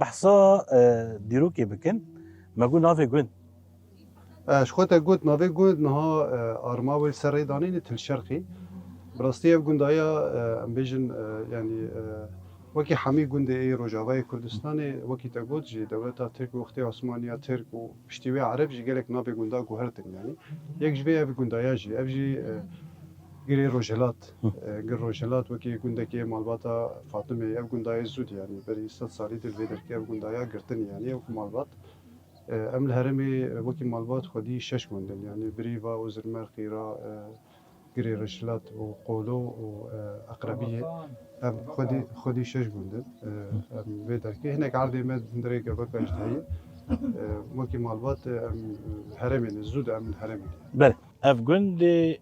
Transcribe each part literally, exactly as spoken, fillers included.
Behsa e, dîrokê bikin, me got navê gund. E, ji xwe te got navê gund niha e, arma wê ser rê danîne Til Şerqî. Bi rastî ev gundaya e, em bêjin e, yanî e, wekî hemî gundê ê Rojavayê Kurdistanê wekî te got jî dewleta Tirk wextê Osmaniya Tirk û piştî wê Ereb jî gelek navê gunda guhertin yanî. Yek ji vê ev gundaya jî ev jî e, Girê Rojhilat, e, Gir Rojhilat wekî gundekê malbata Fatimê ev gundayê zû dî yanî berî sed salî dir vê derkê ev gundaya girtin yanî ew malbat. E, em li herêmê e, wekî malbat xwedî şeş gund in. Yanî Birîva û Zirmer, Qîra, e, Girê Rojhilat û Qolo û e, Eqrebiyê. Em xwedî, xwedî şeş gund in. E, em vê derkê. Hinek erdê me hundirê Gebeka jî heye. E, wekî malbat e, em herêmê ne. Zû de em li herêmê ne. Belê. Ev gundê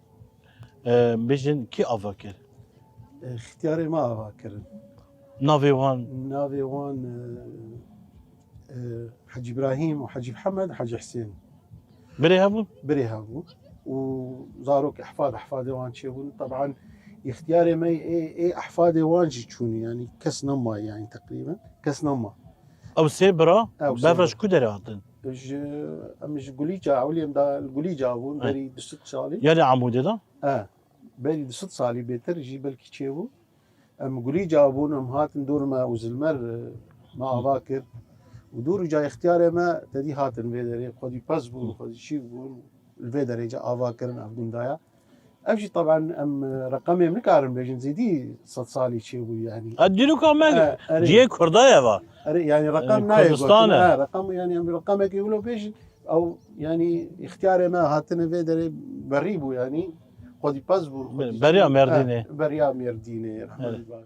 e, bijin kî ava kir? Xtiyarê me ava kirin. Navê wan? Navê wan e, e, Hecî Îbrahîm û Hecî Mihemed, Hecî Hisên. Birê hebûn? Birê hebû û zarok ehfad ehfadê wan çêbûn. Teban îxtiyarê me ê, ê ehfadê wan jî çûn yanî kes nema yanî teqrîben kes nema. Ew sê bira Ew sê bevra bira. Ji ku derê hatin? Ji, em ji Gulîca, ewlî em da Gulîca bûn Ay. Berî du sed salî. Yanî Amûdê de? E, berî du sed salî bêtir jî belkî çêbû. Em Gulîca bûn, em hatin dor me û Zilmer e, me ava kir. Û dor û ca îxtiyarê me tedî hatin vê derê, xwedî pez bûn, xwedî çîk bûn, li vê derê ca ava kirin ev gundaya. Ev jî teban em e, reqemê em nikarin bêjin zêdî sed salî çêbû yanî. E, dîroka me E, erê. cihê Kurda ye va. Erê, yanî reqem E, nayê Kurdistan gotin. e. Ha, reqem yanî em reqemekê wilo bêjin. Ew yanî îxtiyarê me hatine vê derê berî bû yanî. Xwedî pez bû. xwedî Beriya çî- Mêrdînê. Ha, beriya Mêrdînê. Rehmetî bak.